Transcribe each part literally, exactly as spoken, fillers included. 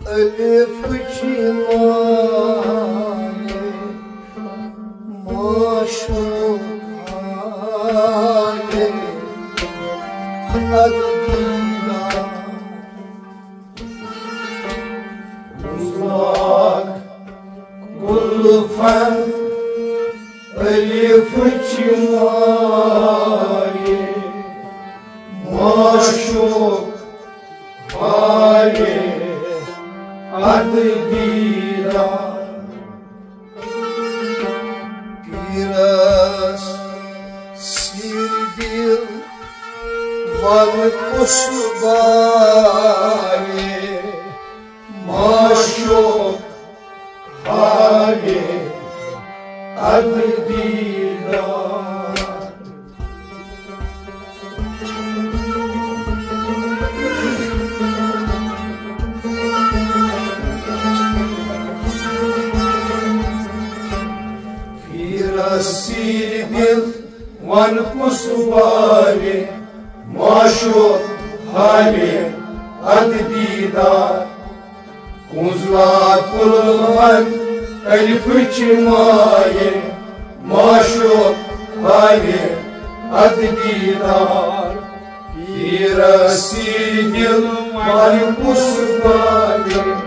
الف چی مایه، معشوق آیه، اد دیدار. روزناک گلفن الف چی مایه، معشوق آیه، اد دیدار. پیرس سیر دل ون کس بایه، معشوق آیه، اد دیدار. پیرس سیر دل ون کس بایه، معشوق آیه، اد دیدار. کنزلا کلفن الف چی مایه، معشوق آیه، اد دیدار. پیرس سیر دل ون کس بایه.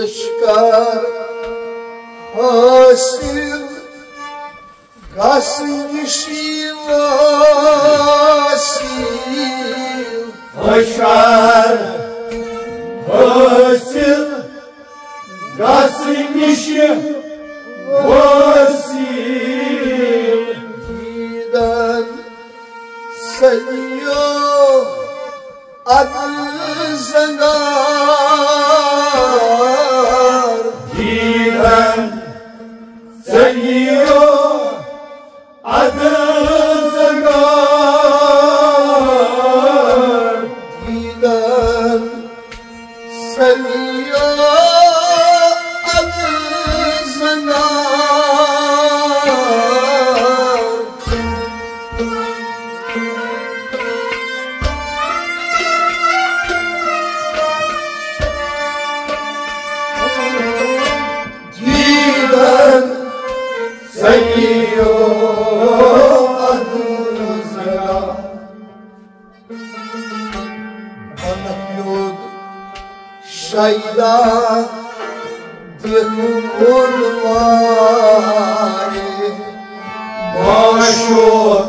اشکار حاصل گژھ نشی وسیل۔ اشکار حاصل گژھ نشی وسیل۔ دیدن سلیو اد زنگار۔ دیدن سلیو اد زنگار۔ دیدن سلیو اد زنگار۔ دیدن سلیو اد زنگار۔ بنک یود شیدا دِکھ وون وارِ۔ معشوق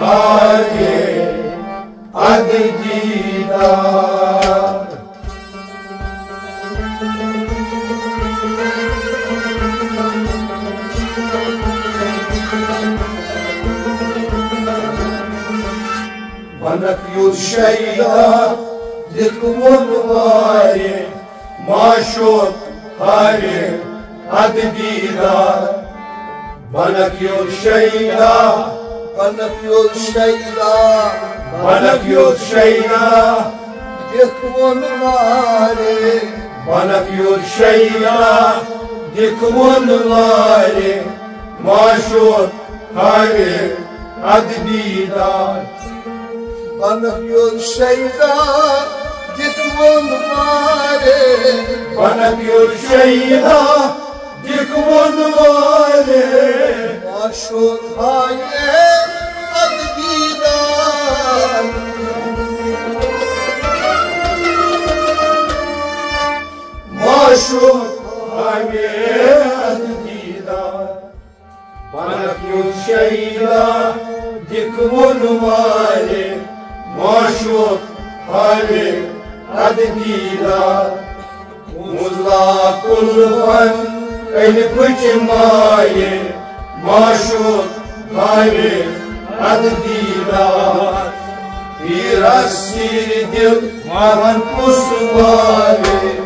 ہارِ اد دیدار۔ بنک یود شیدا دِکھ وون وارِ، معشوق ہارِ اد دیدار۔ بنک یود شیدا، بنک یود شیدا، بنک یود شیدا دِکھ وون وارِ۔ بنک یود شیدا دِکھ وون وارِ، معشوق ہارِ اد دیدار۔ بنک یود شیدا دِکھ وون وارِ۔ بنک یود شیدا دِکھ وون وارِ۔ معشوق ہارِ اد دیدار۔ شوق ہاوے ادٕ دیدار۔ بنک یوت شیدا دِکھ ووٚن والے، معشوق ہاوے ادٕ دیدار۔ مُزلا کُلفن الفٕچ مایہِ، معشوق ہاوے ادٕ دیدار۔ پیٖرس سیرِ دِل وَن کُس والے۔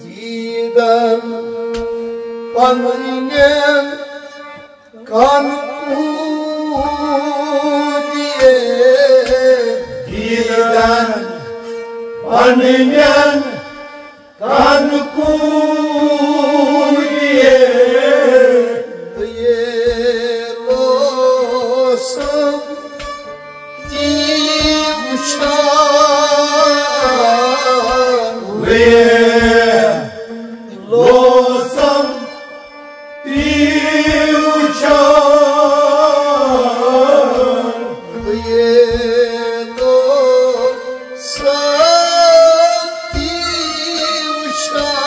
دیدن پننٮ۪ن کن کودیے، دیدن پننٮ۪ن کن کودیے، بہٕ ییلوسم تی وٕچھان۔ بہٕ ییلوسم تی وٕچھان۔ بہٕ ییلوسم تی وٕچھان۔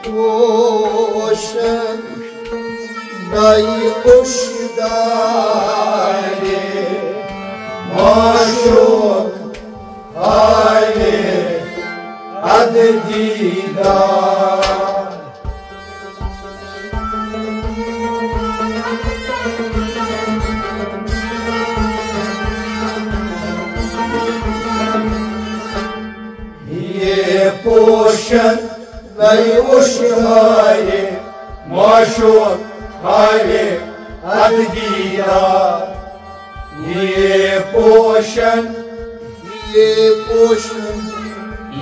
پوشن دای اوٚش دارِ، معشوق ہاوِ ادٕ دیدار۔ یہ پوشن نئی اوٚش دارِ، معشوق ہاوِ ادٕ دیدار۔ یہ پوشن، یہ پوشن،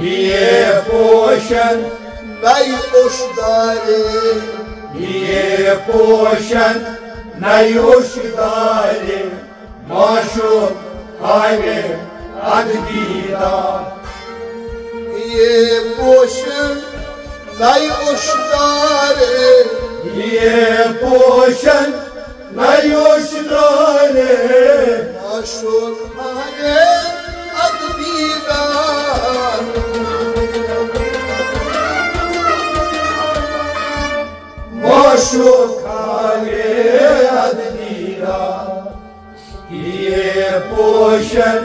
یہ پوشن نئی اوٚش دارِ، یہ پوشن نئی اوٚش دارِ، معشوق ہاوِ ادٕ دیدار۔ یہ پوشن نئی اوٚش دارِ، یہ پوشن نئی اوٚش دارِ، معشوق ہاوِ ادٕ دیدار۔ معشوق ہاوِ ادٕ دیدار۔ یہ پوشن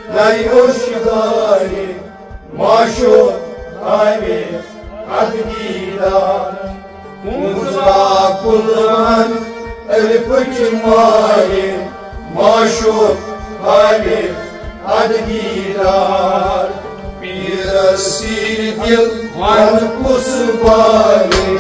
نئی اوٚش دارِ، معشوق ہاوِ ادٕ دیدار۔ پونٛسہٕ کُلہن الفٕچ مایہِ، معشوق ہاوِ ادٕ دیدار۔ پیٖرس سیرِ دِل وَن کُس بالہِ۔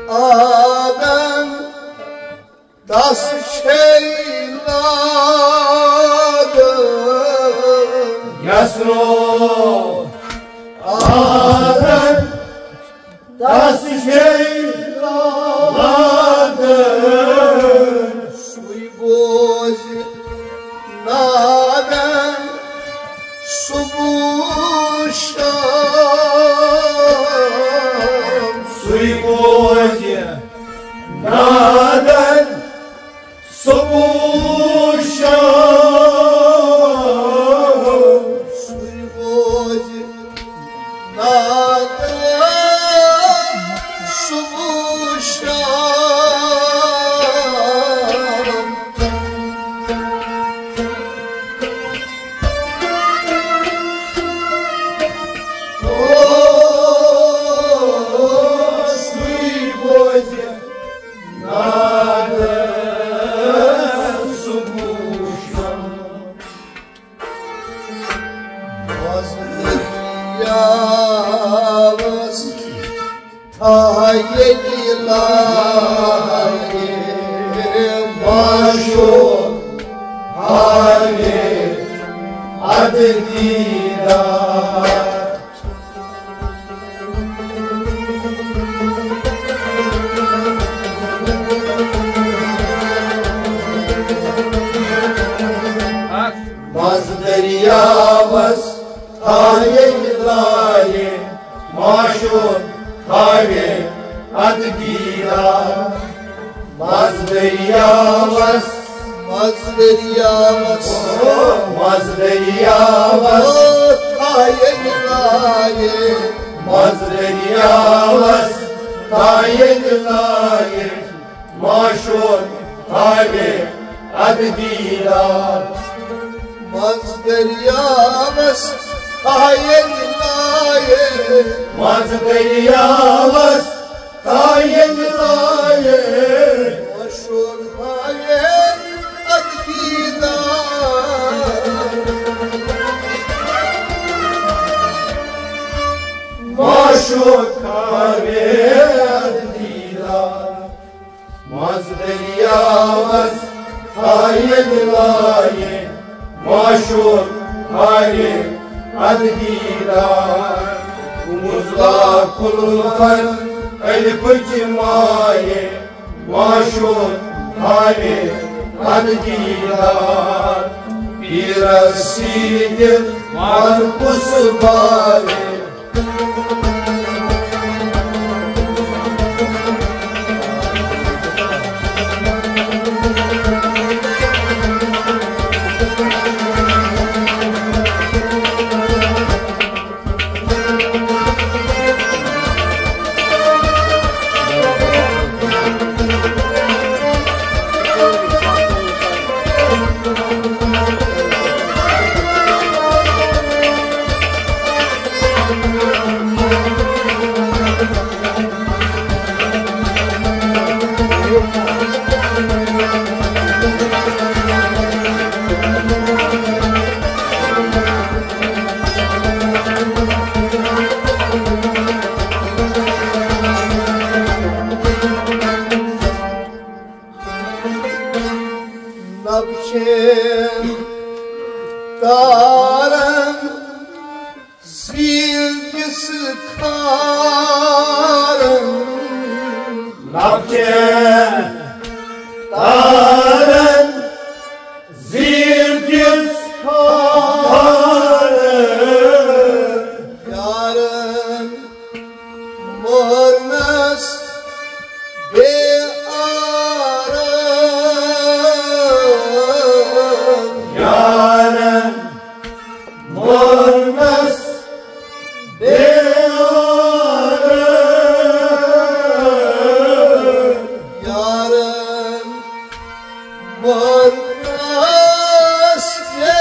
آدم تس چھے لاگان۔ یس رو آدم تس چھے لاگان۔ سُے بوزِ نادن صبح شام۔ سُے بوزِ نادن صبح شام۔ سُے بوزِ نادن صبح شام۔ یاوس تھایہِ لایہِ ماشو ہاوِ ادٕ دیدار۔ مز دریاوس تھایہِ لایہِ ماشو ہاوِ ادٕ دیدار۔ مز دریاوس، مز دریاوس، مز دریاوس، تھایہِ لایہِ، مز دریاوس، تھایہِ لایہِ، ماشو ہاوِ ادٕ دیدار۔ مز دریاوس تھایہِ لایہِ، مز دریاوس تھایہِ لایہِ، ماشو ہاوِ ادٕ دیدار۔ ماشو ہاوِ ادٕ دیدار۔ مز دریاوس تھایہِ لایہِ، ماشو ہاوِ ادٕ دیدار۔ مزلا کلفت الفچ مایہِ، ماشو ہاوِ ادٕ دیدار۔ پیرس سیدِ من کس باوِ۔ نبشین تارن زیل کس کھارن۔ نبشین تارن زیل کس کھارن۔ یارن مورنس بے آرام۔ یارن مورنس بے آرام۔ یارن مورنس بے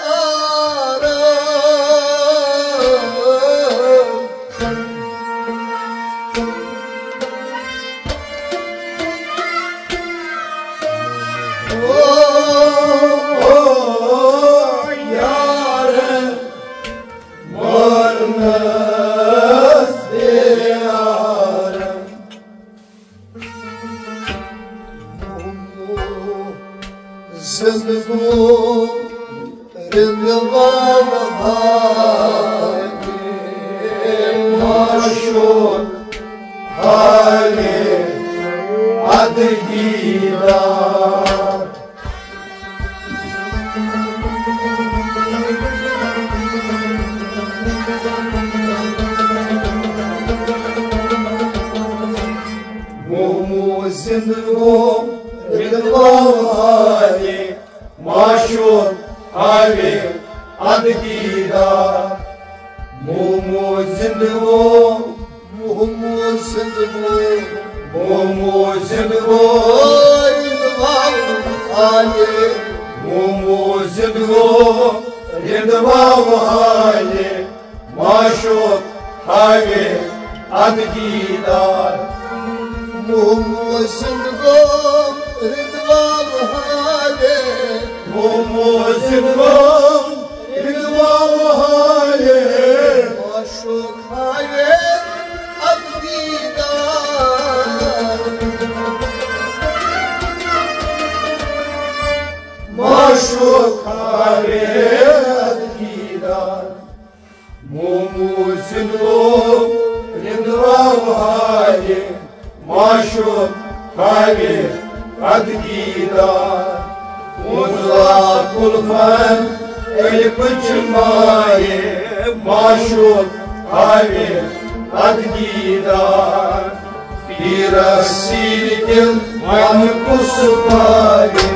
آرام۔ او، او، یار، مورنس دے۔ گوٚو، مومو زِندٕ گوٚو، مومو زِندٕ گوٚو، رِندواو آلے، مومو زِندٕ گوٚو، رِندواو آلے، معشوق ہاوے ادگی دار۔ مومو زِندٕ گوٚو، رِندواو آلے، مومو زِندٕ گوٚو، رِندواو آلے، معشوق ہاوے ادگی دار۔ معشوق ہاوے ادگی دار۔ مومو زِندٕ گوٚو، رِندواو آلے، معشوق ہاوے ادگی دار۔ وُزلا کُلفن الفٕچ مایہِ، معشوق ہاوے ادگی دار۔ پیٖرس سیٖرِ دِل من کُس پارِ۔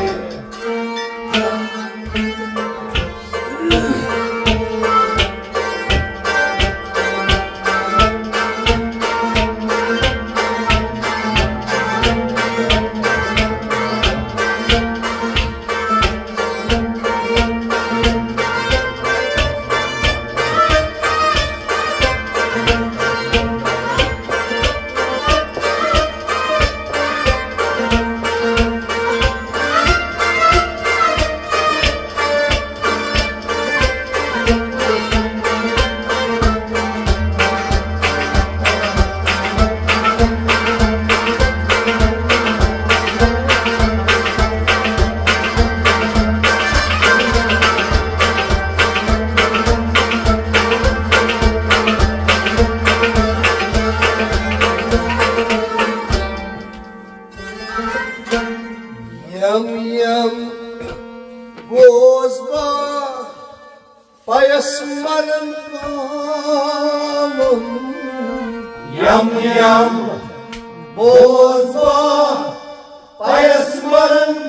یم یم بوز با پَیَس مَرَن بالُم۔ یم یم بوز با پَیَس مَرَن بالُم۔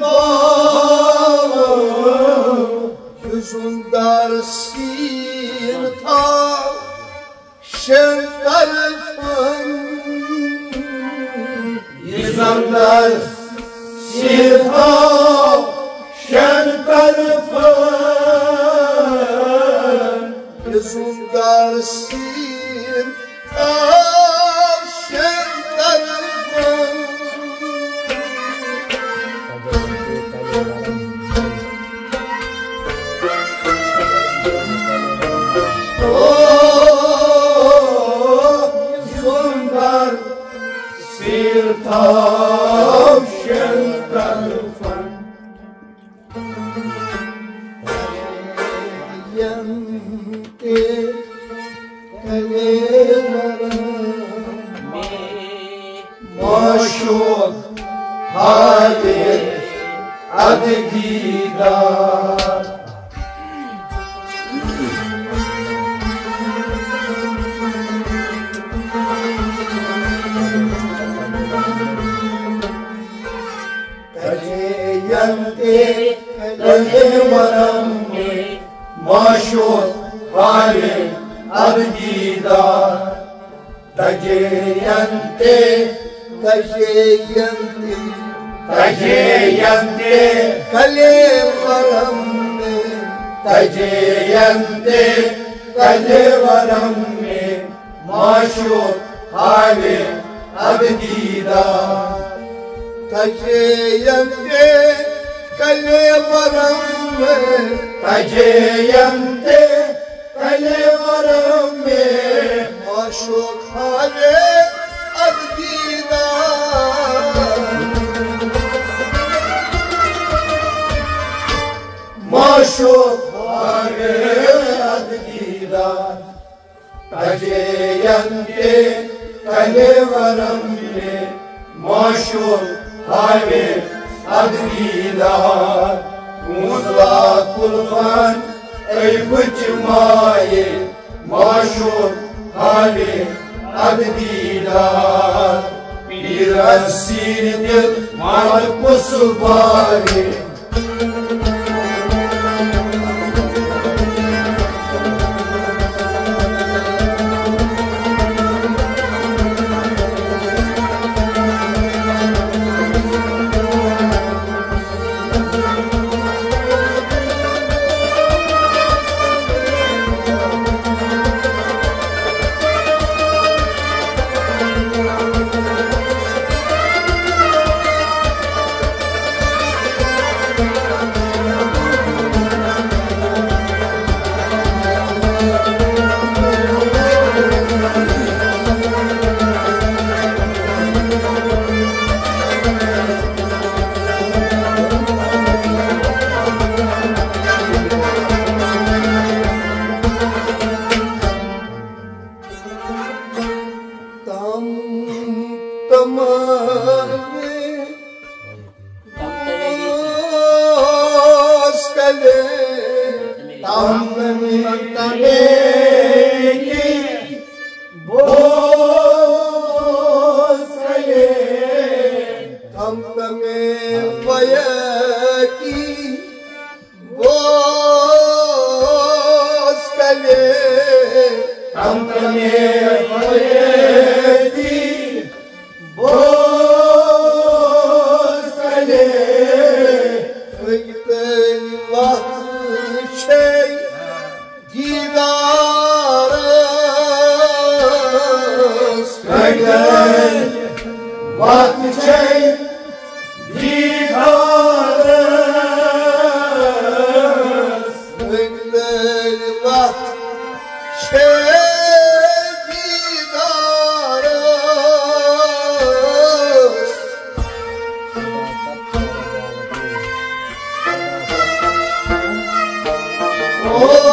یُزُن دار سیٖن تھاو شین طرفن۔ یُزُن دار سیٖن تھاو شین طرفن۔ یُزُن دار سیٖن تھاو شین طرفن۔ او، یُزُن دار سیٖن تھاو شین طرفن۔ ین تہِ کلے ورم معشوق حالے ادگی دار۔ کجے ین تہِ کلے ورم معشوق حالے ادگی دار۔ تجے ینتے، تجے ینتے، تجے ینتے، کلے ورم میں، تجے ینتے، کلے ورم میں، معشوق حالے ادگی دار۔ تجے ینتے، کلے ورم میں، تجے ینتے، کلے ورم میں معشوق حالے ادگی دار۔ معشوق حالے ادگی دار۔ تجے ینتے کلے ورم میں معشوق حالے ادگی دار۔ موزلا کلفن اے بچ مائے معشوق حالے ادگی دار۔ پیر اسیر دل مال کس بارے۔ Os kale, tam tame, bos kale, tam tame vayaki, bos kale, tam tame vayaki. Bos kale, ögtön vat şey didarız. Ögtön vat şey didarız. Ögtön vat şey didarız. Oh,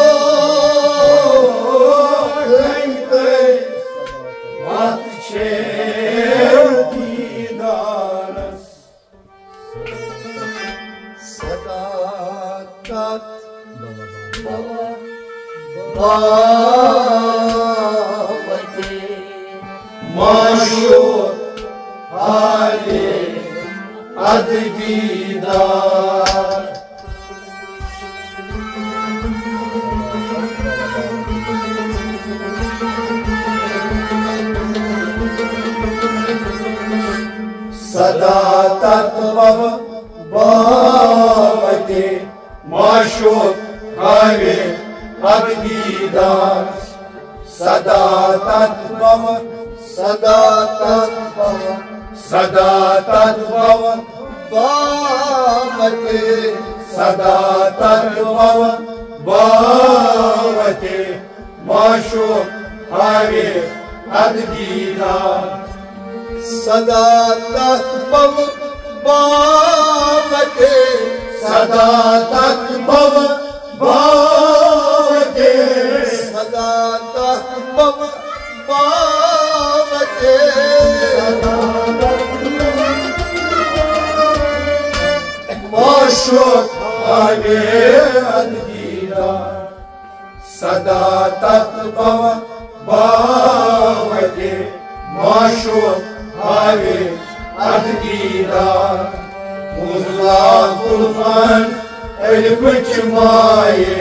ögtön vat şey didarız. Sadakat baba, baba, baba, maşuk hali ad didar. Sadakat baba, baba, maşuk hali ad didar. Sadakat baba, sadakat baba, sadakat baba, baba, sadakat baba, baba, maşuk hali ad didar. Sadakat baba, baba, sadakat baba, baba, sadakat baba, baba, sadakat baba, maşuk hali ad didar. Sadakat baba, baba, maşuk hali ad didar. Uzla kulfan el kuçmaye,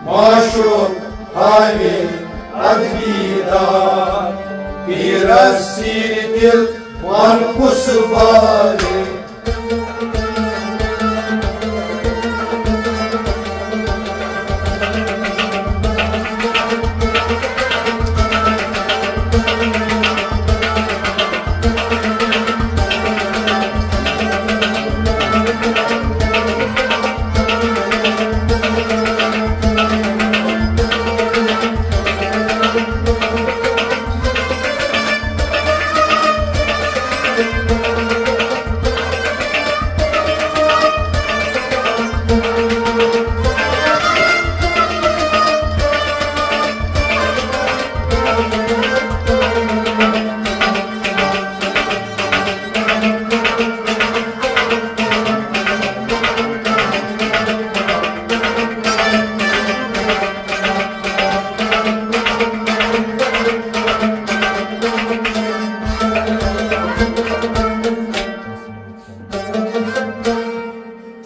maşuk hali ad didar. Piras sir dil van kusbare.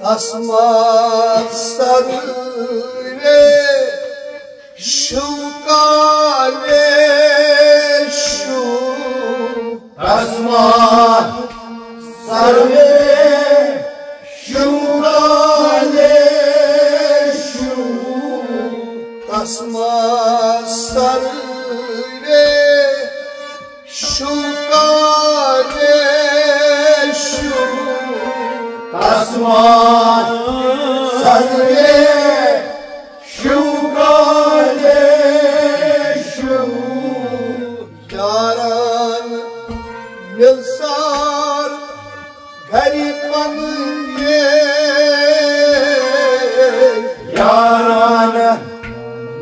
Asma sarı ve şukale şu. Asma sarı ve şukale şu. Asma sarı ve şukale şu. Asma sarı ve şukale şu. Yaran milsar gariban ye. Yaran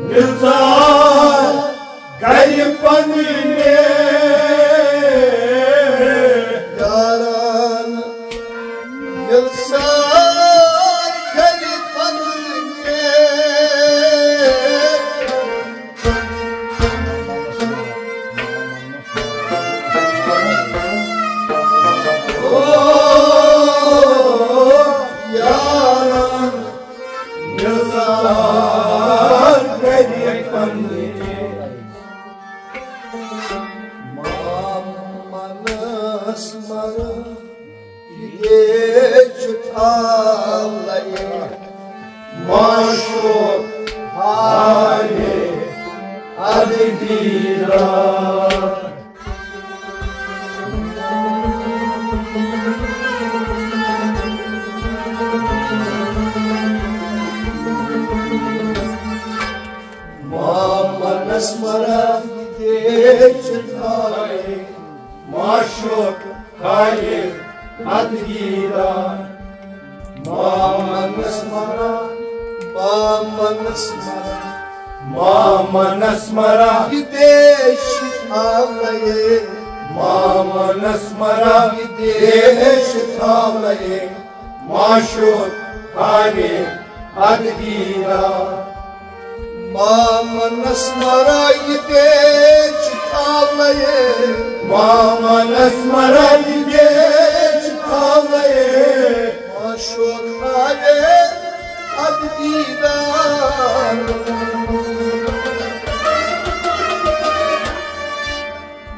milsar gariban ye. دیدار۔ ما means مرا دے چھ تھاوے، معشوق خالق ادگیرا۔ ما means مرا، ما means مرا، ما منس مرا، یہ دیش تھاوے۔ ما منس مرا، یہ دیش تھاوے، معشوق خالق ادگیرا۔ ما منس مرا، یہ دیش تھاوے۔ ما منس مرا، یہ دیش تھاوے، معشوق خالق ادگیرا۔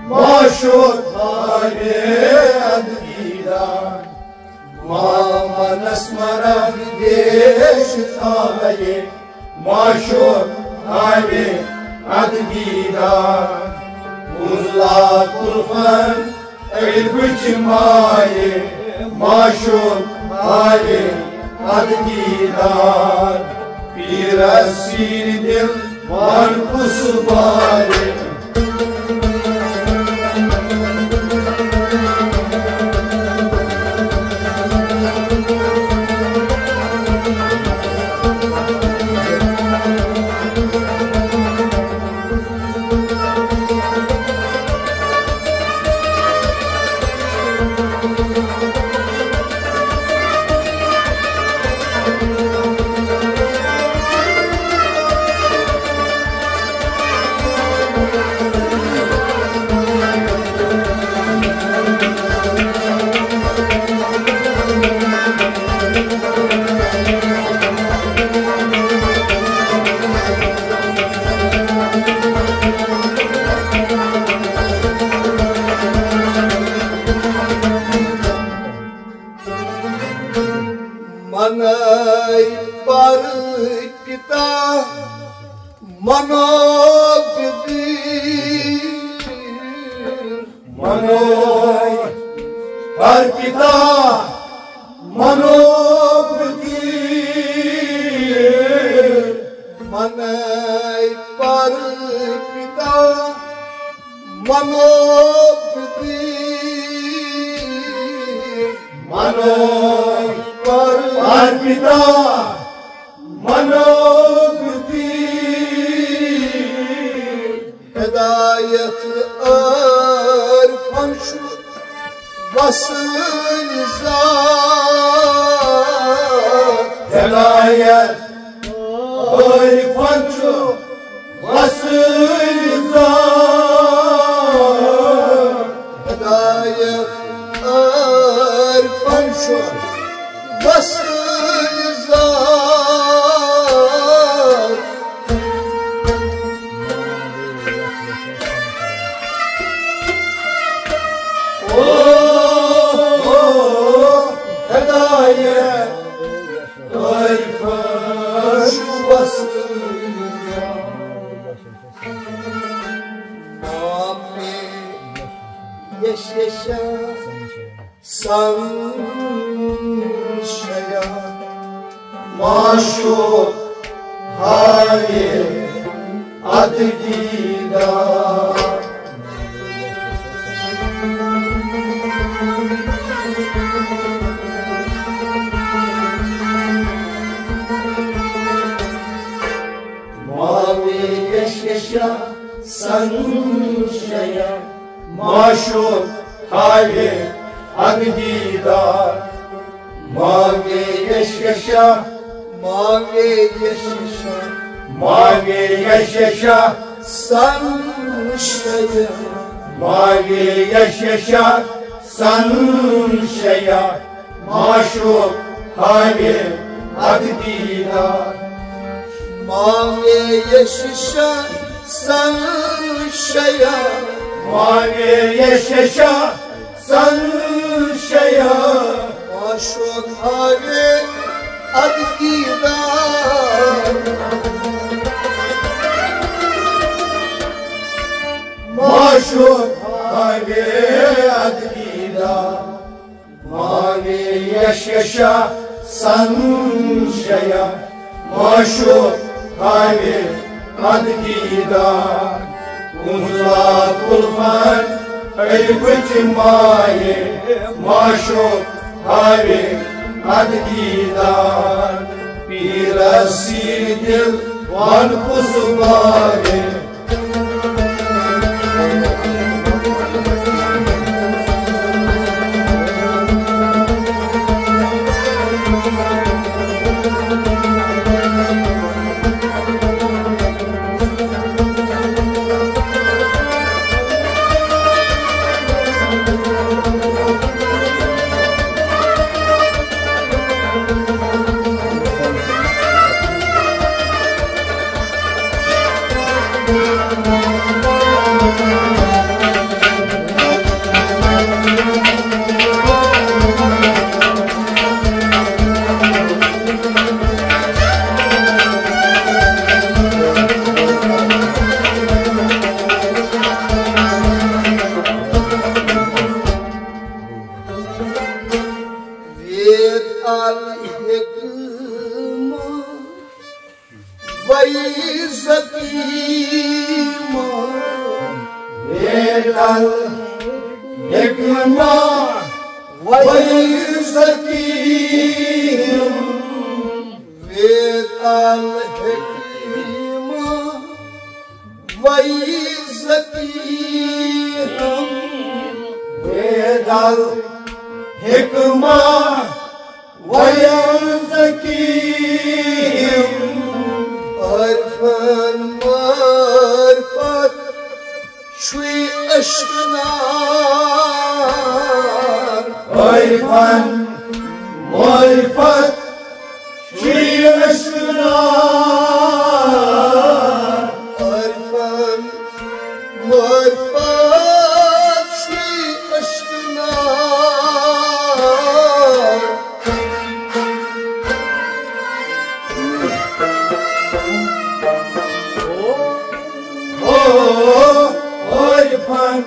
معشوق خالق ادگیرا۔ ما منس مرا، یہ دیش تھاوے، معشوق خالق ادگیرا۔ بوزلا کلفن علمچ مایہ، معشوق خالق ادگیرا۔ پیرس سیر دل وان کس بارے۔ منائی پر پتا منو بدی۔ منائی پر پتا منو بدی۔ منائی پر پتا منو بدی۔ منائی پر پتا منو بدی۔ ہدایت عارفن چھُ وصل ذات۔ ہدایت عارفن چھُ وصل ذات۔ ہدایت عارفن چھُ وصل ذات۔ او، او، ہدایت عارفن چھُ وصل ذات۔ یش یشا سنشیا۔ معشوق ہائے ادگیرا۔ ما وے یش یشا سنشیا۔ معشوق ہائے ادگیرا۔ ما وے یش یشا۔ ما وے یش یشا۔ ما وے یش یشا۔ سنشیا۔ ما وے یش یشا۔ سنشیا۔ معشوق ہائے ادگیرا۔ ما وے یش یشا سنشیا۔ ما وے یش یشا سنشیا۔ معشوق ہائے ادگیرا۔ معشوق ہاوے ادگی دار، ما مے یش یشا سنشیا، معشوق ہاوے ادگی دار۔ کنزلا کلفن الفچ مایہ، معشوق ہاوے ادگی دار۔ پیرس سیر دل ون کس باوے۔ وید الحکمہ وی زکیمہ۔ وید الحکمہ وی زکیمہ۔ وید الحکمہ وی زکیمہ۔ وید الحکمہ وی زکیمہ۔ عرفن معرفت شوی اشکنا۔ عرفن معرفت شوی اشکنا۔ عرفن معرفت شوی اشکنا۔ او، او، عرفن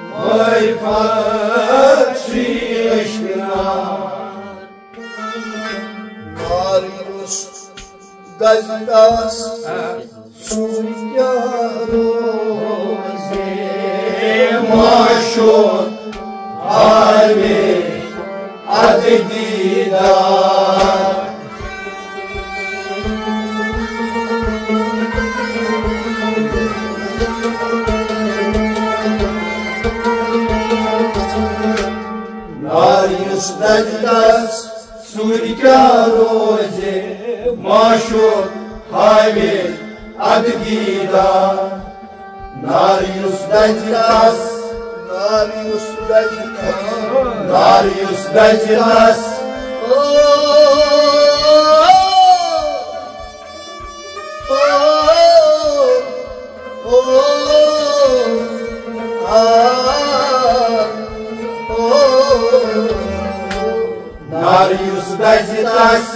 معرفت شوی اشکنا۔ نار یُس دزِ تس سُے کیٛاہ روزِ؟ معشوق ہاوِ ادٕ دیدار۔ نار یُس دزِ تس سُے کیٛاہ روزِ؟ معشوق ہاوِ ادٕ دیدار۔ نار یُس دزِ تس، نار یُس دزِ تس، نار یُس دزِ تس۔ او، او، او، آ، او۔ نار یُس دزِ تس،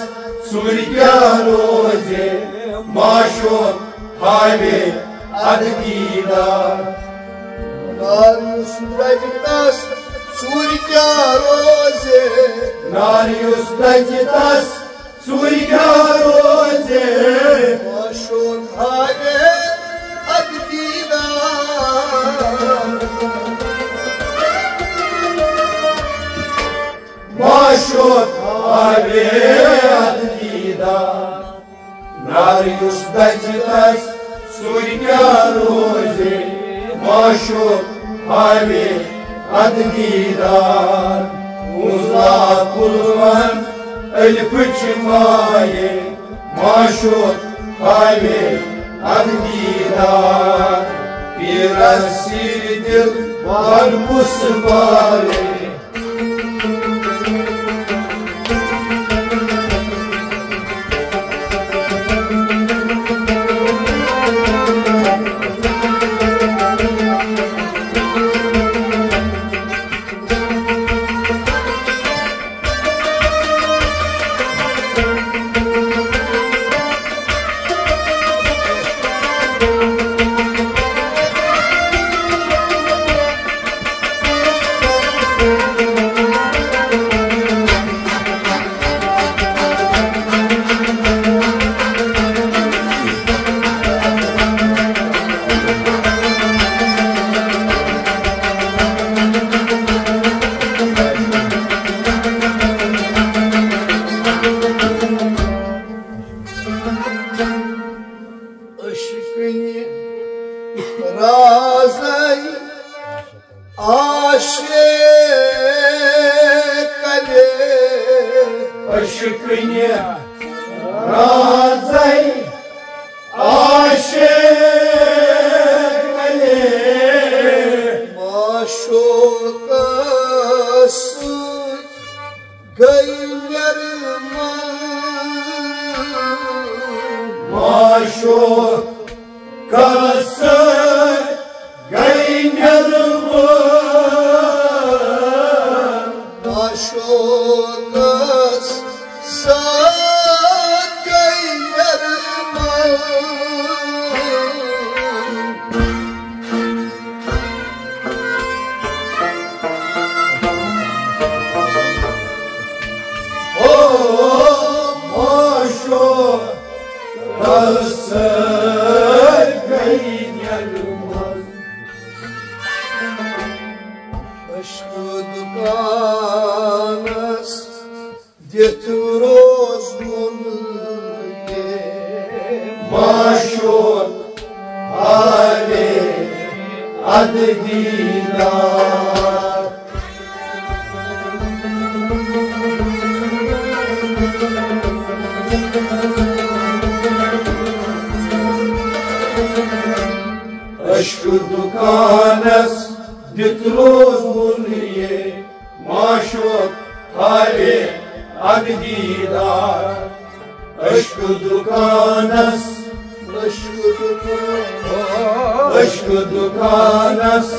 سُے کیٛاہ روزِ؟ معشوق ہاوِ ادٕ دیدار۔ نار یُس دزِ تس، سُے کیٛاہ روزِ؟ نار یُس دزِ تس، سُے کیٛاہ روزِ؟ معشوق ہاوِ ادٕ دیدار۔ معشوق ہاوِ ادٕ دیدار۔ نار یُس دزِ تس، سُے کیٛاہ روزِ؟ معشوق ہاوِ ادٕ دیدار۔ کنزلا کلفن الفچ مایہ، معشوق ہاوِ ادٕ دیدار۔ پیرس سیر دل ون کس باوِ۔ رازے عاشق علی، عشقنہِ رازے عاشق علی، معشوقس سۭتۍ گٔے مےٚ رمان۔ معشوقس سۭتۍ گٔے مےٚ رمان۔ معشوقس سۭتۍ گٔے مےٚ رمان۔ او معشوقس سۭتۍ گٔے نٮ۪رمان۔ عشقہٕ دُکانس دِتھ روزُن یہِ معشوق حالِ ادٕ دیدار۔ عشقہٕ دُکانس دِتھ روزُن یہِ معشوق حالِ ادٕ دیدار۔ عشقہٕ دُکانس، عشقہٕ دُکانس، عشقہٕ دُکانس۔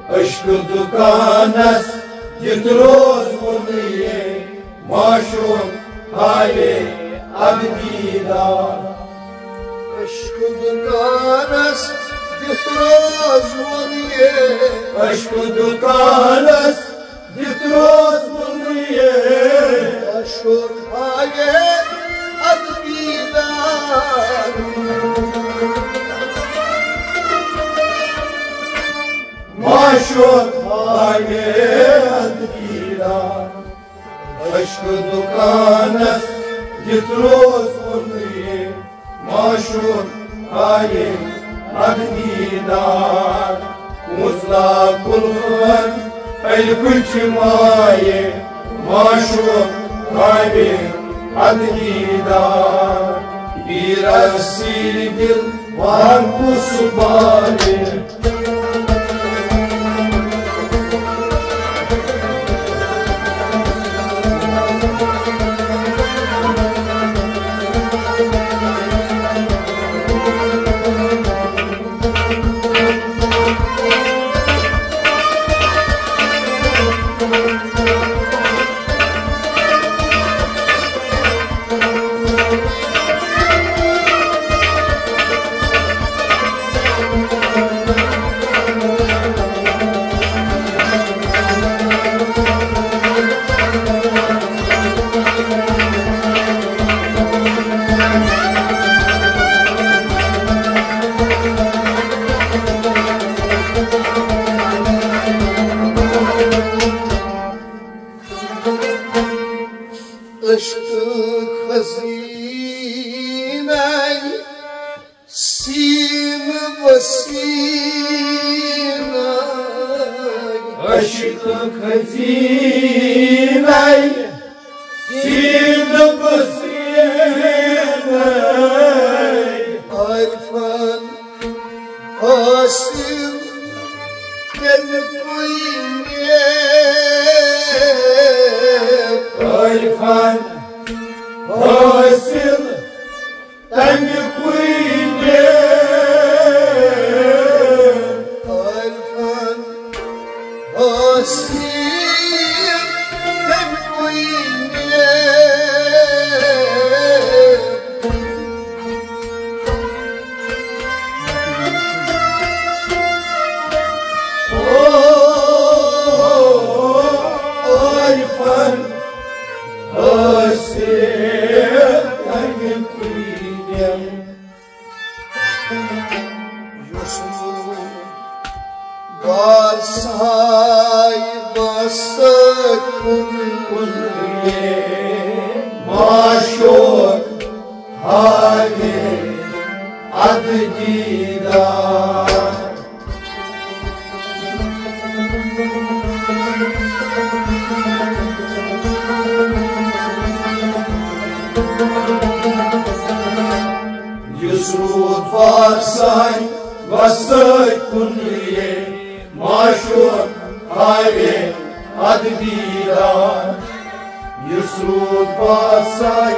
عشقہٕ دُکانس دِتھ روزُن یہِ معشوق حالِ ادٕ دیدار۔ عشقہٕ دُکانس دِتھ روزُن یہِ، عشقہٕ دُکانس دِتھ روزُن یہِ معشوق حالِ ادٕ دیدار۔ معشوق حالِ ادٕ دیدار۔ عشقہٕ دُکانس دِتھ روزُن یہِ معشوق حالِ ادٕ دیدار۔ کُنزلا کُلفن الفٕچ مایہِ معشوق حالِ ادٕ دیدار۔ بیرس سیٖر دِل وان کُس بالہِ۔ عشقہٕ خزینَے سیٖنہٕ بہٕ سیٖنَے۔ عشقہٕ خزینَے سیٖنہٕ بہٕ سیٖنَے۔ عرفان حٲصِل تَمہِ کُے مےٚ۔ عرفان حٲصِل تَمہِ کُے مےٚ۔ عرفان حٲصِل تَمہِ کُے مےٚ۔ عرفان حٲصِل پارساے بس کن کن یہ معشوق حالے اد دیدار۔ یُس روٗد بارساے وسٲے کُن یہِ معشوق ہاوے ادبی دار۔ یُس روٗد بارساے،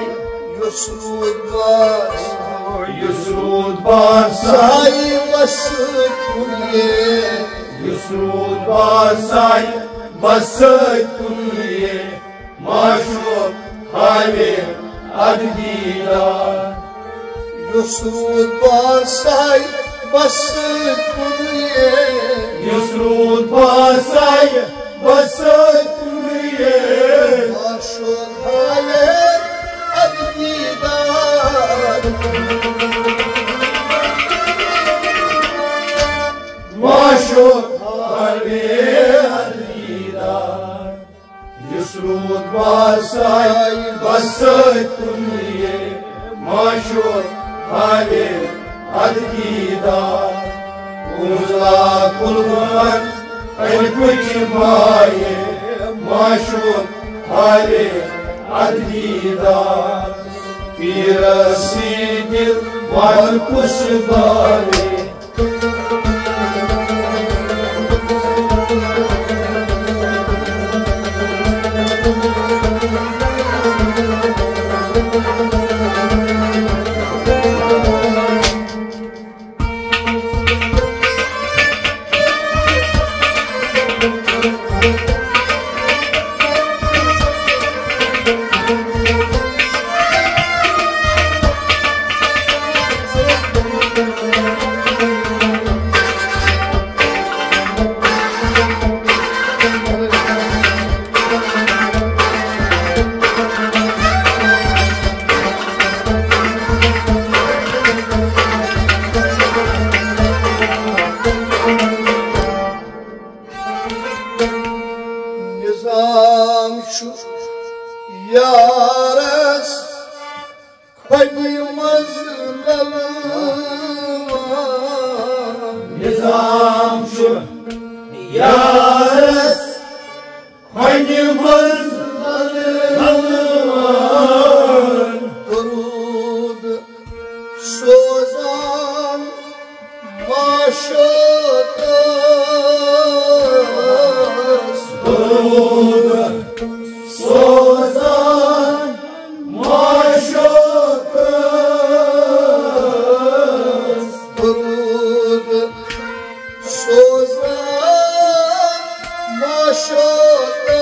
یُس روٗد بارساے، یُس روٗد بارساے وسٲے کُن یہِ، یُس روٗد بارساے وسٲے کُن یہِ معشوق ہاوے ادبی دار۔ یُس روٗد بارساے بس کُن یہِ، یُس روٗد بارساے بس کُن یہِ معشوق ہاوے ادبی دار۔ معشوق ہاوے ادبی دار۔ یُس روٗد بارساے بس سۭتۍ کُن یہِ معشوق ہاوے ادبی دار۔ کُنزلا کُلفن أنٛدۍ پٔکۍ مایہِ معشوق ہاوے ادبی دار۔ پیٖرس یہِ دِل وَن کُس باوے۔ نظام چھُ یارس کھۄنہِ منٛز للوان۔ نظام چھُ یارس کھۄنہِ منٛز للوان۔ درود سوزان معشوقس۔ درود سوزان معشوقس۔ درود سوزان معشوقس۔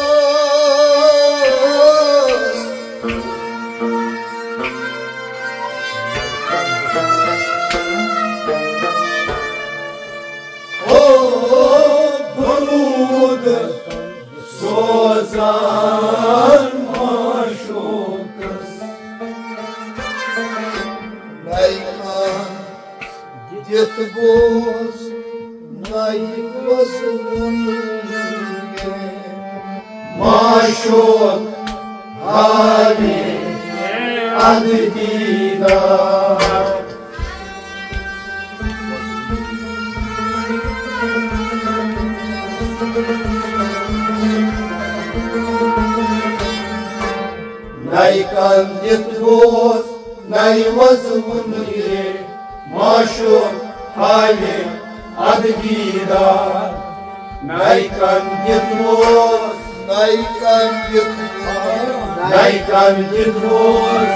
او درود سوزان معشوقس۔ نَے کان دِتھ بوز، نَے وَزوُن یہِ معشوق ہاوے ادبی دار۔ نَے کان دِتھ بوز، نَے وَزوُن یہِ معشوق ہاوے ادبی دار۔ نَے کان دِتھ بوز، نَے کان دِتھ بوز، نَے کان دِتھ بوز۔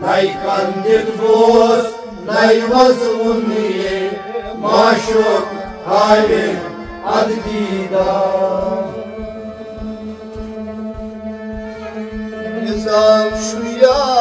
نَے کان دِتھ بوز، نَے وَزوُن یہِ معشوق ہاوے ادبی دار۔ نظام چھُ یار